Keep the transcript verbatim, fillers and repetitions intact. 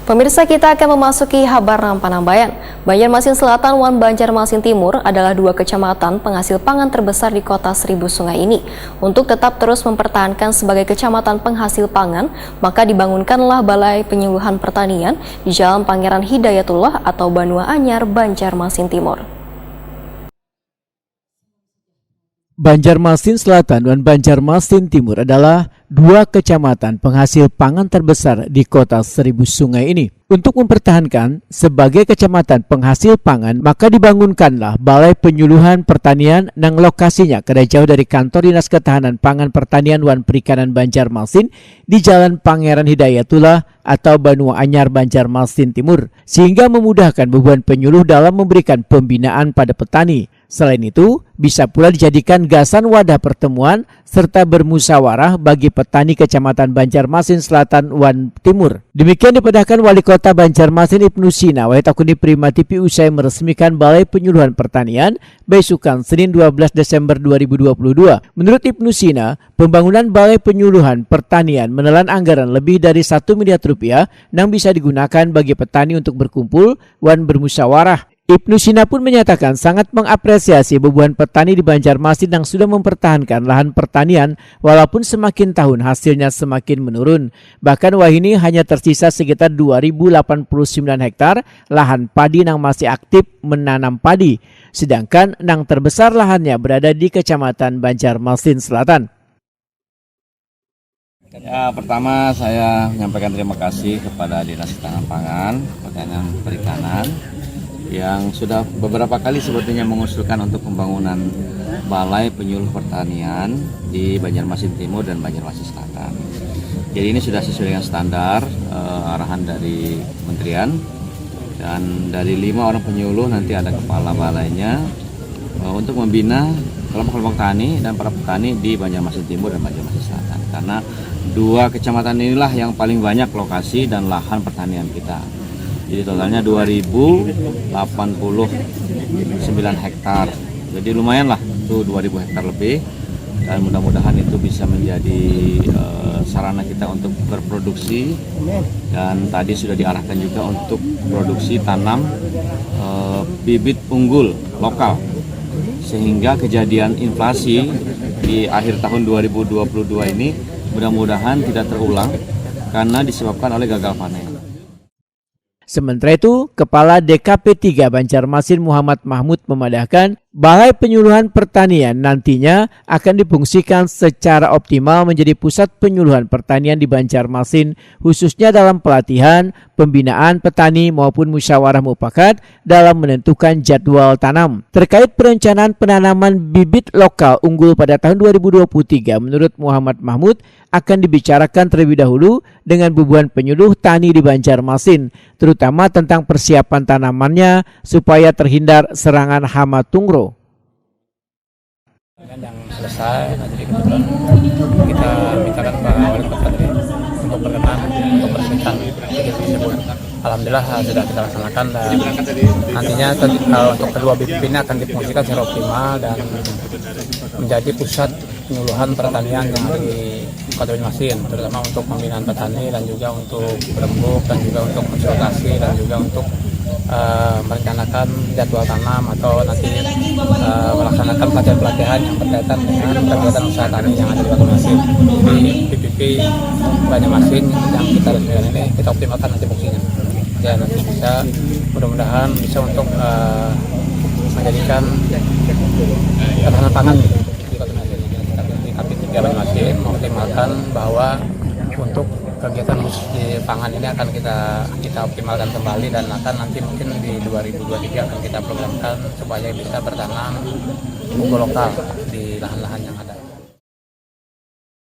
Pemirsa, kita akan memasuki habar nang panambayan. Banjarmasin Selatan wan Banjarmasin Timur adalah dua kecamatan penghasil pangan terbesar di kota Seribu Sungai ini. Untuk tetap terus mempertahankan sebagai kecamatan penghasil pangan, maka dibangunkanlah Balai Penyuluhan Pertanian di Jalan Pangeran Hidayatullah atau Banua Anyar, Banjarmasin Timur. Banjarmasin Selatan dan Banjarmasin Timur adalah dua kecamatan penghasil pangan terbesar di kota Seribu Sungai ini. Untuk mempertahankan sebagai kecamatan penghasil pangan, maka dibangunkanlah Balai Penyuluhan Pertanian nang lokasinya kada jauh dari kantor Dinas Ketahanan Pangan Pertanian wan Perikanan Banjarmasin di Jalan Pangeran Hidayatullah atau Banua Anyar, Banjarmasin Timur, sehingga memudahkan bubuhan penyuluh dalam memberikan pembinaan pada petani. Selain itu, bisa pula dijadikan gasan wadah pertemuan serta bermusyawarah bagi petani Kecamatan Banjarmasin Selatan wan Timur. Demikian dipedahkan Wali Kota Banjarmasin Ibnu Sina wayah takuni Prima T V usai meresmikan Balai Penyuluhan Pertanian baisukan Senin dua belas Desember dua ribu dua puluh dua. Menurut Ibnu Sina, pembangunan Balai Penyuluhan Pertanian menelan anggaran lebih dari satu miliar rupiah nang bisa digunakan bagi petani untuk berkumpul wan bermusyawarah. Ibnu Sina pun menyatakan sangat mengapresiasi bubuhan petani di Banjarmasin yang sudah mempertahankan lahan pertanian walaupun semakin tahun hasilnya semakin menurun. Bahkan wahini hanya tersisa sekitar dua ribu delapan puluh sembilan hektar lahan padi nang masih aktif menanam padi, sedangkan nang terbesar lahannya berada di Kecamatan Banjarmasin Selatan. Ya, pertama saya menyampaikan terima kasih kepada Dinas Ketahanan Pangan, Pertanian, Perikanan yang sudah beberapa kali sebetulnya mengusulkan untuk pembangunan Balai Penyuluh Pertanian di Banjarmasin Timur dan Banjarmasin Selatan. Jadi ini sudah sesuai dengan standar, eh, arahan dari kementerian. Dan dari lima orang penyuluh nanti ada kepala balainya, eh, untuk membina kelompok-kelompok tani dan para petani di Banjarmasin Timur dan Banjarmasin Selatan. Karena dua kecamatan inilah yang paling banyak lokasi dan lahan pertanian kita. Jadi totalnya dua ribu delapan puluh sembilan hektar. Jadi lumayan lah, itu dua ribu hektar lebih. Dan mudah-mudahan itu bisa menjadi, eh, sarana kita untuk berproduksi. Dan tadi sudah diarahkan juga untuk produksi tanam, eh, bibit unggul lokal. Sehingga kejadian inflasi di akhir tahun dua ribu dua puluh dua ini mudah-mudahan tidak terulang karena disebabkan oleh gagal panen. Sementara itu, Kepala D K P tiga Banjarmasin Muhammad Mahmud memadahkan, Balai Penyuluhan Pertanian nantinya akan difungsikan secara optimal menjadi pusat penyuluhan pertanian di Banjarmasin, khususnya dalam pelatihan, pembinaan petani maupun musyawarah mufakat dalam menentukan jadwal tanam. Terkait perencanaan penanaman bibit lokal unggul pada tahun dua ribu dua puluh tiga, menurut Muhammad Mahmud, akan dibicarakan terlebih dahulu dengan bubuhan penyuluh tani di Banjarmasin, terutama tentang persiapan tanamannya supaya terhindar serangan hama tungro. Yang selesai, nah, jadi kebetulan kita mintakan ke wali kota tadi untuk berkenan untuk meresmikan bibit tersebut. Alhamdulillah, eh, sudah kita laksanakan dan nantinya ter- eh, untuk kedua bibit ini akan difungsikan secara optimal dan menjadi pusat penyuluhan pertanian yang ada di Kota Banjarmasin, terutama untuk pembinaan petani dan juga untuk berembuk dan juga untuk konsultasi dan juga untuk, eh, merencanakan jadwal tanam atau nanti, eh, melaksanakan pelatihan-pelatihan yang berkaitan dengan kegiatan usaha tani yang ada di Kota Banjarmasin. Jadi P P P Banjarmasin yang kita resmikan ini kita optimalkan nanti fungsinya. Ya, nanti bisa, mudah-mudahan bisa untuk, eh, menjadikan ketahanan pangan gitu di Kota Banjarmasin. Jadi kita P P P tiga Banjarmasin mengoptimalkan bahwa untuk kegiatan khusus di pangan ini akan kita, kita optimalkan kembali dan akan nanti mungkin di dua ribu dua puluh tiga akan kita programkan supaya bisa bertanam pupuk lokal di lahan-lahan yang ada.